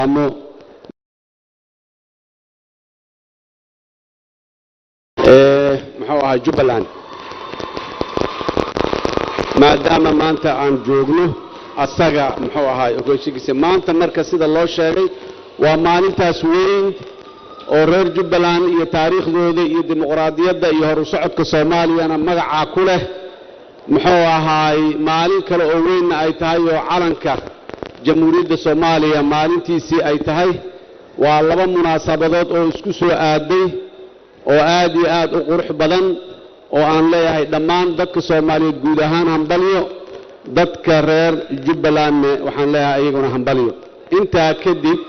Salaamo muxuu ahaa Jubbaland, maadaama maanta aan joogno asaga muxuu ahaay ogeysigiisa maanta. Marka sida loo sheegay, waa maalintaas weyn oo reer Jubbaland iyo taariikhdooda iyo dimuqraadiyadda iyo horu socodka Soomaaliyana magacaa ku leh, muxuu ahaay, maalin kale oo weynna ay tahay oo calanka Jamhuuriyadda Soomaaliya maalintiisii ay tahay. Waa laba munaasabadood oo isku soo aaday oo aad iyo aad u qurux badan, oo aan leeyahay dhammaan dadka Soomaaliyeed guud ahaan hambalyo, dadka reer Jubbalandne waxaan leeyahay iyaguna hambalyo. Intaa kadib,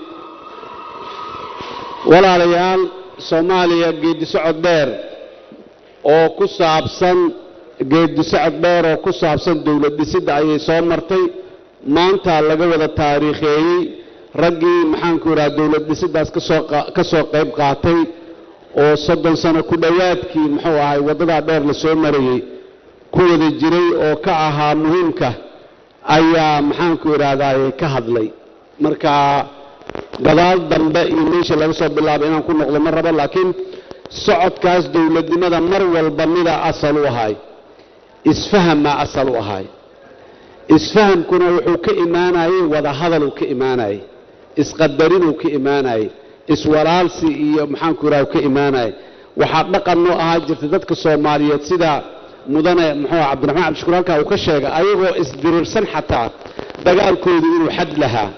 walaalayaal, Soomaaliya geeddi socod dheer oo ku saabsan geeddi socod dheer oo ku saabsan dowlad dhisidda ayay soo martay. Maanta laga wada taariikheeyey raggii, maxaanku idhaha, dowlad dhisiddaas ka soo qayb qaatay oo 30 sano ku dhowaadkii, muxuu ahay, waddadaa dheer la soo marayey ku wada jiray oo ka ahaa muhiimka ayaa, maxaanku idhaahdaye, ka hadlay. Marka gadaal dambe iyo meesha laga soo bilaabay inaan ku noqdo ma rabo, laakiin socodkaas dowladnimada mar walba mida asal u ahay isfahammaa asal u ahay. Isfahamkuna wuxuu ka imaanayey wada hadaluu ka imaanayey, isqadarinuu ka imaanayey, iswalaalsi iyo, maxaanku idhaha, ka imaanayay. Waxaa dhaqan noo ahaa jirta dadka Soomaaliyeed, sida mudane muxuu Cabdiraxmaan Cabdishakuur halkaa uu ka sheegay, ayagoo isdirirsan xataa dagaalkoodu inuu xad lahaa.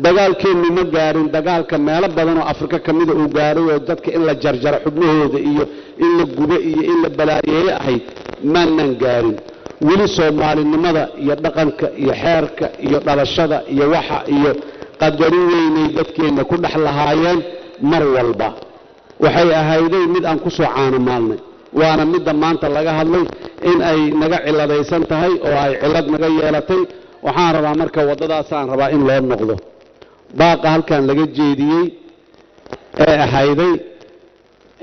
Dagaalkeennu ma gaarin dagaalka meelo badan oo Afrika ka mida uu gaaray, oo dadka in la jarjaro xubnahooda iyo in la gubo iyo in la balaayeeyo ahayd, maanaan gaarin weli. Soomaalinimada iyo dhaqanka iyo xeerka iyo dhalashada iyo waxa iyo qadarin weynay dadkeenna ku dhex lahaayeen mar walba. Waxay ahayday mid aan ku soo caano maalnay, waana midda maanta laga hadlay in ay naga ciladaysan tahay oo ay cilad naga yeelatay. Waxaan rabaa marka waddadaasaan rabaa in loo noqdo. Baaqa halkan laga jeediyey ee ahayday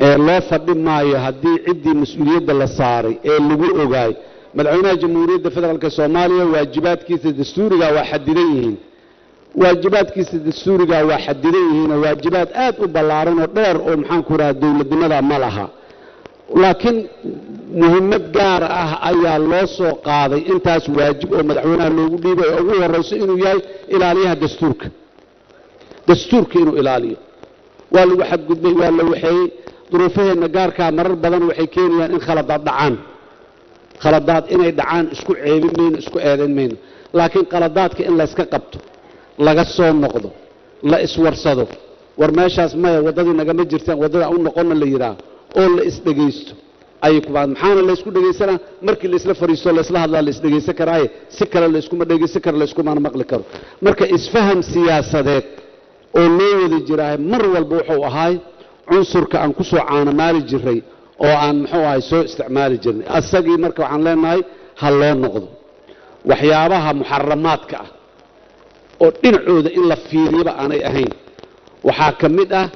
ee loo fadhi maayo haddii ciddii mas-uuliyadda la saaray ee lagu ogaay. Madaxweynaha Jamhuuriyadda Federaalk Soomaaliya waajibaadkiisa dastuuriga waa xadidan yihiin, waajibaadkiisa dastuuriga waa xadidan yihiinoo waajibaad aad u ballaaran oo dheer oo, maxaanku idhaha, dowladnimada ma laha, laakiin muhimmad gaar ah ayaa loo soo qaaday intaas waajib oo madaxweynaha loogu dhiibay, oo ugu horrayso inuu yahay ilaaliyaha dastuurka, dastuurka inuu ilaaliyo. Waa lagu xadgudbay, waa la waxeeyey. Duruufaheenna gaarkaa marar badan waxay keenayaan in khaladaad dhacaan. Khaladaad inay dhacaan isku ceebin mayno, isku eedayn mayno, laakiin qaladaadka in layska qabto, laga soo noqdo, la iswarsado, war meeshaas maya, waddadii nagama jirtaan, waddada u noqonna la yidhaah oo la isdhegaysto ayay kubaa. Maxaana laysku dhegaysanaa? Markii laisla fadhiisto, laysla hadlaa, la isdhegaysan karaaye. Si kale layskuma dhegaysan karo, layskumana maqli karo. Marka isfaham siyaasadeed oo loo wada jiraahay mar walba wuxuu ahaay cunsurka aan ku soo caanamaali jiray oo aan, muxuu ahay, soo isticmaali jirnay asagii. Marka waxaan leenahay ha loo noqdo. Waxyaabaha muxaramaadka ah oo dhinacooda in la fiiriyaba aanay ahayn waxaa ka mid ah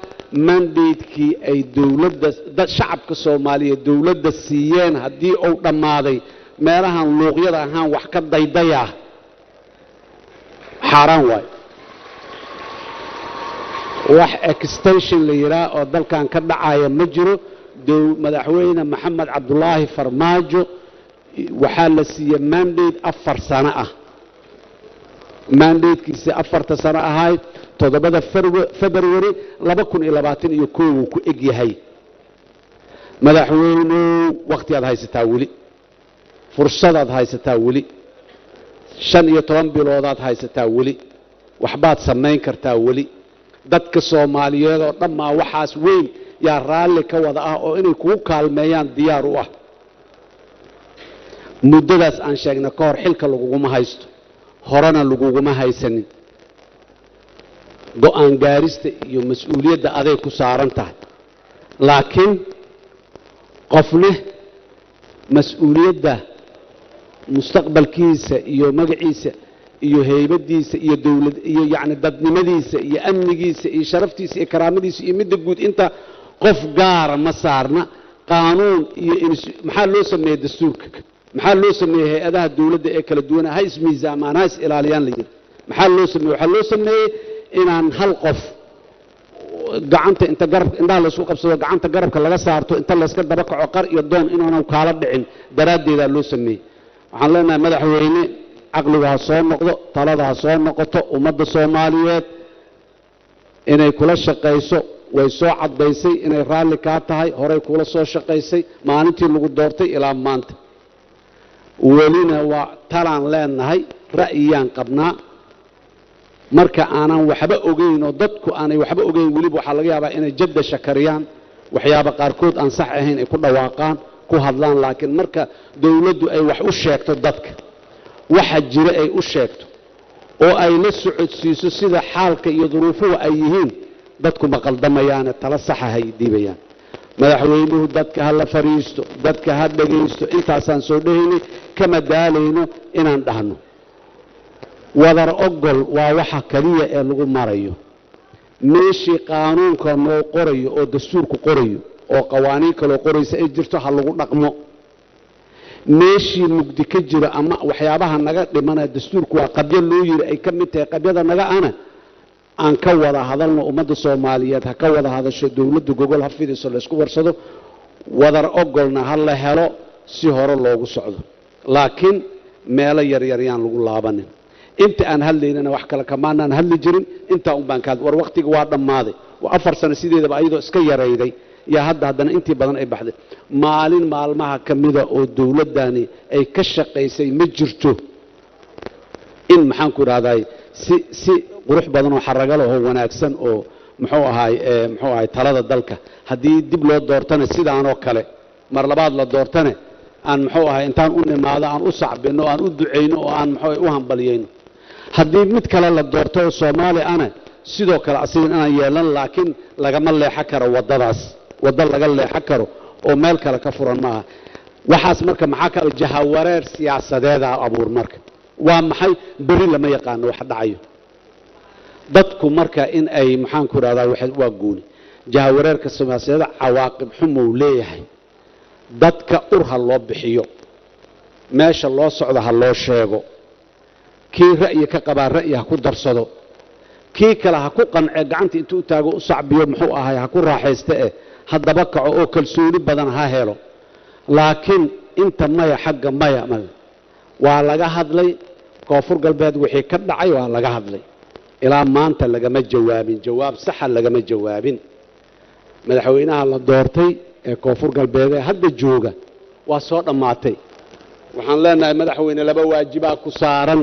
mandatekii ay dowladda dad shacabka Soomaaliyeed dowladda siiyeen haddii uu dhammaaday, meelahan luuqyada ahaan wax ka daydayaa xaaraan waayo. Wax extension la yidhaah oo dalkan ka dhacaya ma jiro. Madaxweyne Maxamed Cabdulaahi Farmaajo waxaa la siiyey mandate 4 sano ah. Mandatekiisii 4ta sano ahayd 7da February 2021 uu ku eg yahay. Madaxweynow, wakhti aad haysataa weli, fursadaad haysataa weli, 15 biloodaad haysataa weli, waxbaad samayn kartaa weli. Dadka Soomaaliyeed oo dhammaa waxaas weyn yaa raalli ka wada ah oo inay kugu kaalmeeyaan diyaar u ah. Muddadaas aan sheegna ka hor xilka laguguma haysto, horena laguguma haysanin. Go'aan gaarista iyo mas-uuliyadda aday ku saaran tahay, laakiin qofne mas-uuliyadda mustaqbalkiisa iyo magaciisa iyo heybadiisa iyo dowlad iyo yacni dadnimadiisa iyo amnigiisa iyo sharaftiisa iyo karaamadiisa iyo midda guud inta qof gaara ma saarna. Qaanuun iyo maxaa loo sameeyey dastuurka? Maxaa loo sameeyey hay-adaha dowladda ee kala duwan? Ha ismiisaamaan, ha is ilaaliyaan la yidhi. Maxaa loo sameeyey? Waxaa loo sameeyey Inaan hal qof gacanta inta garab indhaha laysku qabsado, gacanta garabka laga saarto, inta layska daba kaco, qar iyo doon inuunan kaala dhicin daraaddeedaa loo sameeyey. Waxaan leenahay, madaxweyne, caqligu ha soo noqdo, talada ha soo noqoto. Ummadda Soomaaliyeed inay kula shaqayso way soo caddaysay inay raalli kaa tahay. Horey kula soo shaqaysay maalintii lagu doortay ilaa maanta. Welina waa talaan leenahay, ra'yiyaan qabnaa. Marka aanan waxba ogeyn oo dadku aanay waxba ogeyn, weliba waxaa laga yaabaa inay jadda shakariyaan, waxyaaba qaarkood aan sax ahayn ay ku dhawaaqaan, ku hadlaan. Laakiin marka dowladdu ay wax u sheegto dadka, waxa jira ay u sheegto oo ay la socodsiiso sida xaalka iyo duruufuhu ay yihiin, dadku ma qaldamayaane, tala saxa hay dhiibayaan. Madaxweynuhu dadka ha la fadhiisto, dadka ha dhegaysto. Intaasaan soo dhehaynay, kama daalayno inaan dhahno. Wadar ogol waa waxa keliya ee lagu marayo. Meeshii qaanuunka noo qorayo oo dastuurku qorayo oo qawaaniin kaloo qoraysa ay jirto, ha lagu dhaqmo. Meeshii mugdi ka jiro ama waxyaabaha naga dhimanaya, dastuurku waa qabyo loo yiri, ay ka mid tahay qabyada naga ana, aan ka wada hadalno. Ummadda Soomaaliyeed ha ka wada hadasho, dowladda gogol ha fidiso, laysku warsado, wadar ogolna ha la helo si hore loogu socdo. Laakiin meelo yaryar yaan lagu laabanin. Inta aan hadlaynana wax kale kamaanaan hadli jirin, intaa un baan ka hadli. War, waqtiga waa dhammaaday. Waa 4 sano sideedaba ayadoo iska yarayday yaa hadda haddana intii badan ay baxday. Maalin maalmaha ka mida oo dowladdani ay ka shaqaysay ma jirto in, maxaan ku idhahday, si qurux badan oo xarago leh oo wanaagsan oo muxuu ahaay talada dalka haddii dib loo doortana sidaanoo kale mar labaad la doortane, aan muxuu ahay intaan u nimaado aan u sacbino, aan u ducayno oo aan muxuu u hambaliyayno. Haddii mid kale la doorto oo Soomaali ana, sidoo kale asiga inaan yeelan. Laakiin lagama leexan karo waddadaas, waddo laga leexan karo oo meel kale ka furan maaha waxaas. Marka maxaa ka jahawareer siyaasadeeda abuur? Marka waa maxay? Berri lama yaqaano wax dhacayo. Dadku marka in ay, maxaan ku idhahdaa, waa gooni. Jahawareerka siyaasadeeda cawaaqib xumuu leeyahay. Dadka ur ha loo bixiyo, meesha loo socdo ha loo sheego. Kii ra'yi ka qabaa ra'yi ha ku darsado, kii kale ha ku qance, gacanta intuu u taago u sacbiyo, muxuu ahay, ha ku raaxayste eh, haddaba kaco oo kalsooni badan ha helo. Laakiin inta maya, xagga maya, maya, waa laga hadlay. Koonfur Galbeed wixii ka dhacay waa laga hadlay, ilaa maanta lagama jawaabin, jawaab saxa lagama jawaabin. Madaxweynaha la doortay ee Koonfur Galbeed ee hadda jooga waa soo dhammaatay. Waxaan leenahay, madaxweyne, laba waajibaa ku saaran.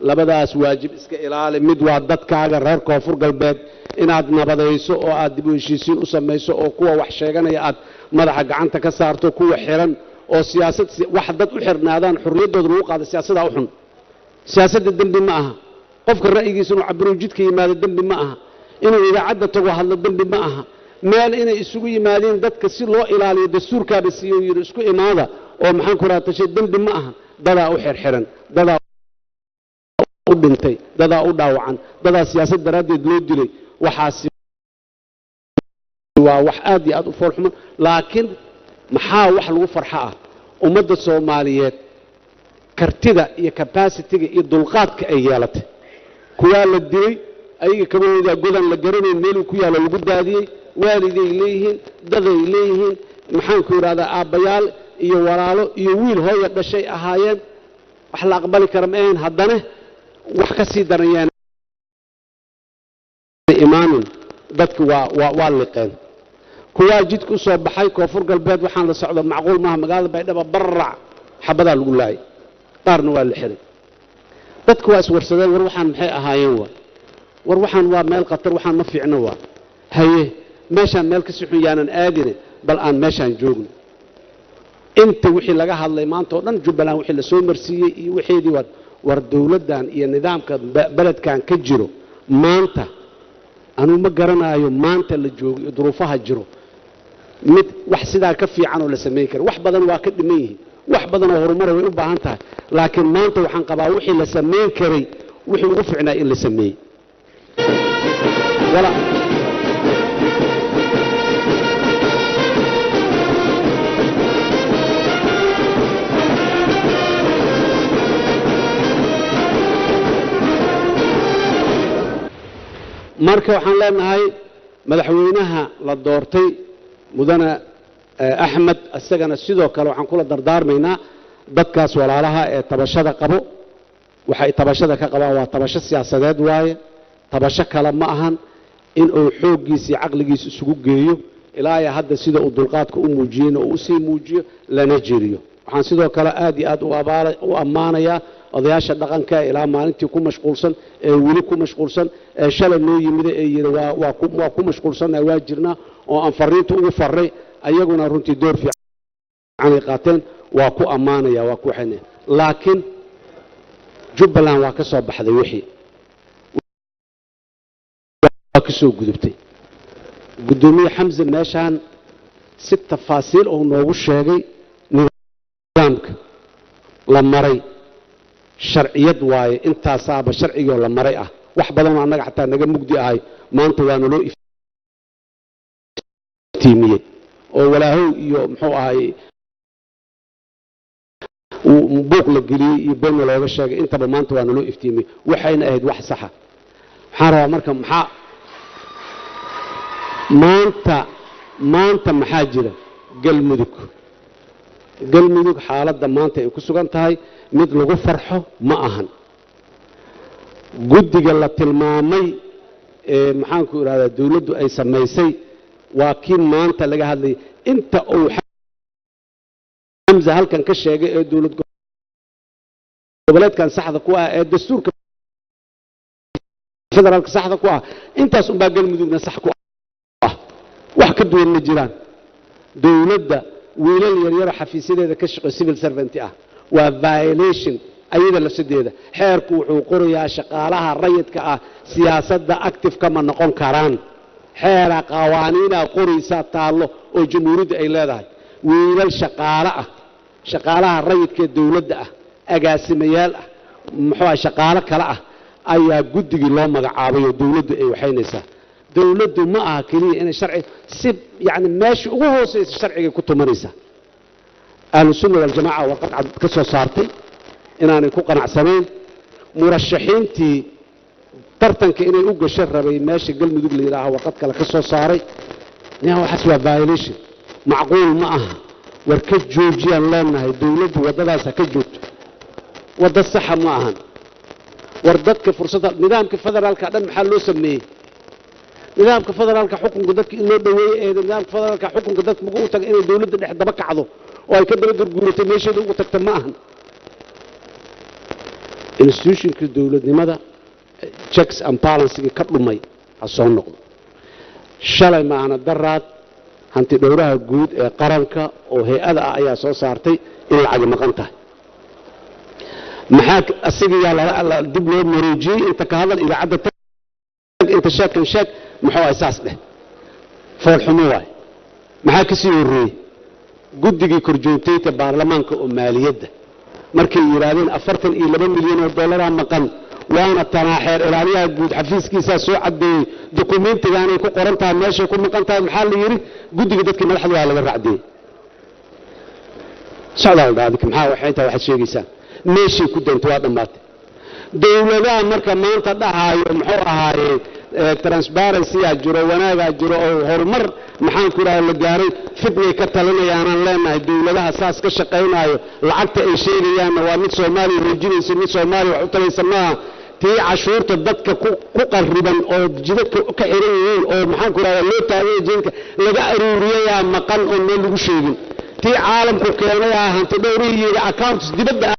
Labadaas waajib iska ilaali. Mid waa dadkaaga reer Koonfur Galbeed inaad nabadayso oo aad dib u heshiisiin u samayso, oo kuwa wax sheeganaya aad madaxa gacanta ka saarto, kuwa xiran oo siyaasad wax dad u xirnaadaan, xorriyaddooda lagu qaado. Siyaasadaa u xun. Siyaasadda dembi ma aha. Qofka ra'yigiisa inuu cabiro, jidka yimaado, dembi ma aha. Inuu idaacadda tago hadlo dembi ma aha. Meel inay isugu yimaadeen dadka si loo ilaaliyo dastuurkaaba siiyo, yidhi isku imaada oo, maxaan ku raha, tashay, dembi ma aha. Dadaa u xirxiran, dadaa u dhintay, dadaa u dhaawacan, dadaa siyaasad daraaddeed loo dilay. Waxaasi waa wax aad iyo aad u foolxumo. Laakiin maxaa wax lagu farxo ah? Ummadda Soomaaliyeed kartida iyo capacity-ga iyo dulqaadka ay yeelatay. Kuwaa la dilay, ayaga kabahoodaa godan la garanayn meeluu ku yaallo lagu daadiyey. Waaliday leeyihiin, daday leeyihiin, maxaan ku idhahdaa, aabbayaal iyo walaalo iyo wiil hooya dhashay ahaayeen. Wax la aqbali kara ma ahayn. Haddana wax ka sii daran yaana imaanin. Dadki waa liqeen. Kuwaa jidka u soo baxay Koonfur Galbeed, waxaan la socdo macquul maaha. Magaalada Baydhaba bararac xabadaa lagu laayay, qaarna waa la xiray. Dadku waa iswarsadeen: war, waxaan maxay ahaayeen? Waa war, waxaan waa meel khatar, waxaan ma fiicno. Waa haye, meeshaan meel kasii xun yaanan aadine, bal aan meeshaan joogno. Inta wixii laga hadlay maanta oo dhan, Jubbaland wixii lasoo marsiiyey iyo wixeedii, war dowladdan iyo nidaamka beledkan ka jiro maanta, anuu ma garanaayo maanta la joogo iyo duruufaha jiro mid wax sidaa ka fiican oo la samayn kara. Wax badan waa ka dhiman yihiin, wax badan oo horumara way u baahan tahay, laakiin maanta waxaan qabaa wixii la samayn karay wixii ugu fiicnaa in la sameeyey. Marka waxaan leenahay madaxweynaha la doortay mudane Axmed, isagana sidoo kale waxaan kula dardaarmaynaa dadkaas walaalaha ee tabashada qabo. Waxay tabashada ka qabaan waa tabasho siyaasadeed waaye, tabasho kale ma ahan. In uu xooggiisa iyo caqligiisa isugu geeyo ilaa iyo hadda sida uu dulqaadka u muujiyeyna uu usii muujiyo, lana jiriyo. Waxaan sidoo kale aad iyo aad u ammaanayaa odayaasha dhaqanka ilaa maalintii ku mashquulsan ee weli ku mashquulsan ee shalay noo yimida ee yidhi waa ku mashquulsannahay, waa jirnaa, oo aan fariinta ugu farray. Ayaguna runtii door fiican ay qaateen, waa ku ammaanaya, waa ku waxaynaya. Laakiin Jubbaland waa ka soo baxday, wixii waa ka soo gudubtay. Guddoomiye Xamse meeshaan si tafaasiil uu noogu sheegay nidaamka la maray sharciyad waaye, intaasaaba sharcigoo la maray ah. Wax badanoo annaga xataa naga mugdi ahay maanta waa naloo iftiimiyey, oo walaahow iyo muxuu ahay buuq la geliyey iyo beenna looga sheegay, intaba maanta waa naloo iftiimiyey, waxayna ahayd wax saxa. Waxaan rabaa marka, maxaa maanta maxaa jira Galmudug? Galmudug xaaladda maanta ay ku sugan tahay mid lagu farxo ma ahan. Guddiga la tilmaamay ee maxaanku idhahdaa dowladdu ay samaysay waa kii maanta laga hadlayay. Inta uu Xamse halkan ka sheegay ee dowlad goboleedkan saxda ku ah ee dastuurka federaalka saxda ku ah, intaas unbaa Galmudugna sax ku ah, wax ka duwan ma jiraan. Dowladda wiilal yaryaro xafiisyadeeda ka shaqo, civil servant ah, waa violation ayada lafsadeeda. Xeerku wuxuu qorayaa shaqaalaha rayidka ah siyaasadda active kama noqon karaan. Xeera qawaaniinaa qoraysaa taallo oo jamhuuriyadda ay leedahay. Wiilal shaqaale ah, shaqaalaha rayidka ee dowladda ah, agaasimayaal ah, muxuu ah, shaqaalo kale ah ayaa guddigii loo magacaabay oo dowladdu ay waxaynaysaa. Dowladdu ma aha keliya inay sharci si yacni meesha ugu hooseysa sharcigay ku tumanaysaa. Ahlu Sunna Waljamaaca warqad cad ka soo saartay inaanay ku qanacsanayn murashaxiintii tartanka inay u gasho rabay meesha Galmudug la yidhaaha, warqad kale ka soo saaray. Waxaas waa violation, macquul ma aha. War ka joojiyaan leenahay, dowladdu waddadaas ha ka joogto, waddo saxa ma ahan. War dadka fursadda, nidaamka federaalka dhan maxaa loo sameeyey? Nidaamka federaalka xukunka dadka in loo dhoweeyey eeda. Nidaamka federaalka xukunka dadka magu u taga inay dowladda dhex daba kacdo oo ay ka daba garguuratay meesheeda ugu tagta ma ahan. Institutionka dowladnimada checks and balancegii ka dhumay ha soo noqdo. Shalay maahna daraad, hanti dhowraha guud ee qaranka oo hay-ada ah ayaa soo saartay in lacagi maqan tahay. Maxaa asigayaa dib loo maroojiyey? Inta ka hadal idaacadda tag, inta sheegkan sheeg, muxuu ahay, saas dheh, foolxumo waay. Maxaa ka sii horreeyey? Guddigii korjoogtaynta baarlamaanka oo maaliyadda markay yidhaahdeen 42 milyan oo dollaraa maqan, waana tanaa, xeer ilaaliyaha guud xafiiskiisaa soo caddeeyey, dukumentigaanay ku qoran tahay meeshay ku maqan tahay. Maxaa la yidhi? Guddiga dadkii madaxda waa laga racdiyey, socdaa la dhaha. Maxaa waxay tahay waxaad sheegaysaan? Meeshay ku dantay waa dhammaatay. Dowladaha marka maanta dhahaayo muxuu ahaaye transparency-aa jiro, wanaagaa jiro oo horumar maxaan ku idhaha la gaaray, fitnay ka talinayaanaan leenahay. Dowladaha saas ka shaqaynaayo lacagta ay sheegayaanna waa mid Soomaaliya hoojinaysa, mid Soomaaliya wax u talaysa maaha. Tii cashuurta dadka ku qarriban oo jidadka ka xiran yihiin oo maxaan ku idhahda loo taagaya jidadka laga aruuriyayaa maqan oo meel lagu sheegin. Tii caalamku keenay ah hanti dhowrihii yidhi accounts dibadda.